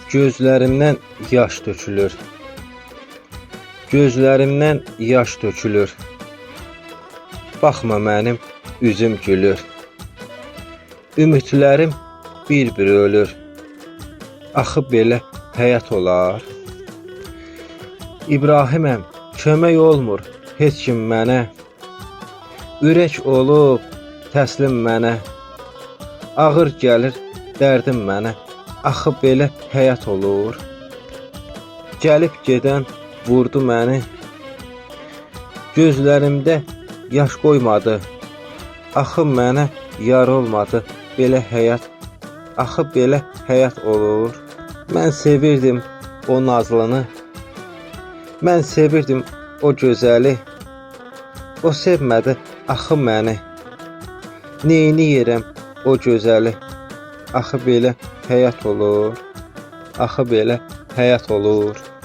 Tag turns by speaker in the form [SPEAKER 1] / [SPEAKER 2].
[SPEAKER 1] Gözlərimdən yaş tökülür. Gözlərimdən yaş tökülür. Baxma mənim üzüm gülür. Ümidlərim bir-bir ölür. Axı belə həyat olar? İbrahiməm, kömək olmur heç kim mənə. Ürək olub təslim mənə. Ağır gəlir dərdim mənə. Axı belə həyat olur? Gəlib gedən vurdu məni. Gözlərimdə yaş qoymadı. Axı mənə yar olmadı. Belə həyat, axı belə həyat olur? Mən sevirdim o nazlını. Mən sevirdim o gözəli. O sevmədi axı məni. Neyniyirəm o gözəli? Axı belə həyat olur? Axı belə həyat olur?